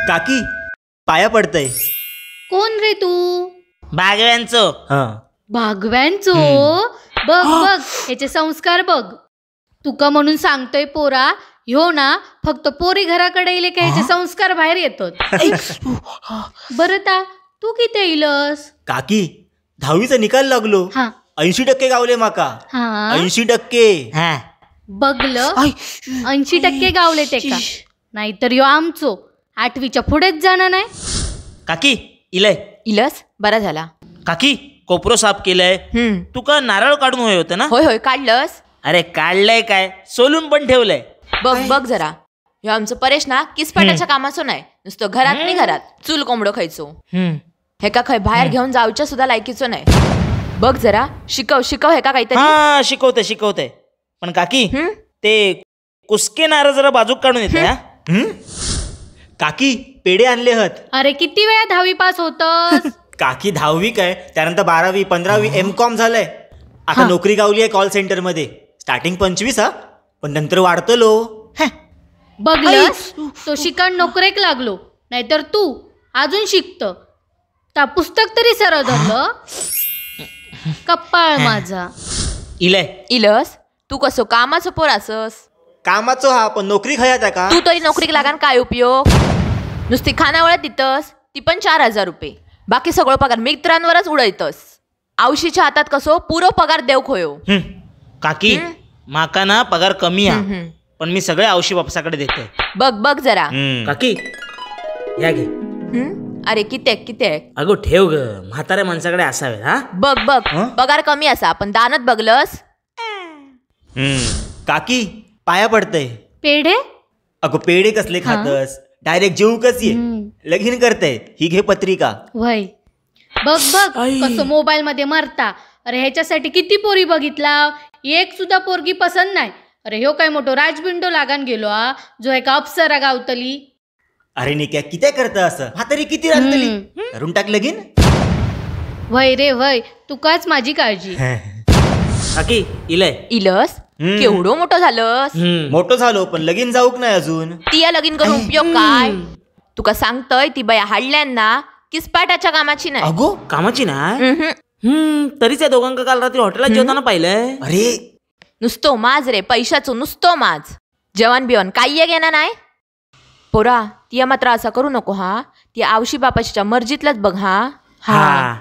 काकी पाया पडतय. कोण रे तू? बागव्यांचो. बागव्यांचो? बघ बघ ह्याचे संस्कार बघ. तुका म्हणून सांगतोय पोरा, ह्यो ना फक्त पोरी घराकडे येले का ह्याचे संस्कार बाहेर येतात. बरं ता तू किती येईलस? काकी 10वीचा निकाल लागलो, 80% गावले माका. 80%. बघलं 80% गावले ते का? नाहीतर ह्यो आमचो 8वीच्या पुढेच जाणार नाही. काकी इलय. इलस? बरा झाला. काकी कोपरो साफ केलंय. तुका नारळ काढून होय होतं ना? होय होय काढलंस. अरे काढलंय काय, सोलून पण ठेवलंय. बघ बघ जरा, ह्यो आमचं परेश ना किसपाटाच्या कामाचो नाही, नुसतं घरात नाही घरात चूल कोंबडो खायचो. हेका खय बाहेर घेऊन जाऊच्या सुद्धा लायकीचो नाही. बघ जरा, शिकव शिकव हेका काहीतरी. हा शिकवते शिकवते, पण काकी ते कुसके नारळ जरा बाजूक काढून येते. काकी पेढे आणले हत. अरे किती वेळा 10वी पास होतस? काकी 10वी काय, त्यानंतर 12वी 15वी MCom झालंय. आता नोकरी गावली आहे कॉल सेंटर मध्ये. स्टार्टिंग 25 हा, पण नंतर वाढतलो. बघलस तो शिकाण नोकरेक लागलो, नाहीतर तू अजून शिकत ता पुस्तक तरी सरळ धरलं. कप्पाळ माझा. इलय. इलस? तू कसो कामाचो पोर असस. कामाचो हा, पण नोकरी खयाचा का? तू तरी नोकरीक लागान काय उपयोग? नुसती खानावळ दितस, ती पण 4000 रुपये. बाकी सगळं पगार मित्रांवरच उडयतस. आवशीच्या हातात कसो पुरो पगार देव खोयो. काकी माका ना पगार कमी आहे, पण मी सगळे आवशी बापसाकडे देते. बघ बघ जरा. काकी या घे. अरे कितेक कितेक? अगो ठेव ग, म्हाताऱ्या माणसाकडे असावे. हा बघ बघ, पगार कमी असा पण दानत बघलस. काकी पाया पडतय. पेढे? अगो पेढे कसले खातस, डायरेक्ट जीव कस ये लगीन करते. ही घे पत्रिका. वय बघ बघ कसं मोबाईल मध्ये मरता. अरे ह्याच्यासाठी किती पोरी बघितला, एक सुद्धा पोरगी पसंत नाही. अरे ह्यो काय मोठो राजबिंडो लागान गेलो आ, जो एका अप्सरा गावतली. अरे निक्या किती करत असं, म्हातारी किती रांधतली, करून टाक लगीन. वय रे वय, तुकाच माझी काळजी. काकी इलय. इलस? केवढो मोठं झालंस. मोठं झालो पण लगीन जाऊक नाही अजून. तिया लगीन करून उपयोग काय? तुका सांगतय ती बया हाडल्यांना किसपाटाच्या कामाची नाही. अगो कामाची नाही? तरीच या दोघांका काल रात्री हॉटेलात जेवताना पाहिलंय. अरे नुसतो माज रे, पैशाचो नुसतो माज. जेवण बिवण काही घेणार नाही. पोरा तिया मात्र असा करू नको हा, ती आवशी बापाच्या मर्जीतलाच बघ. हा हा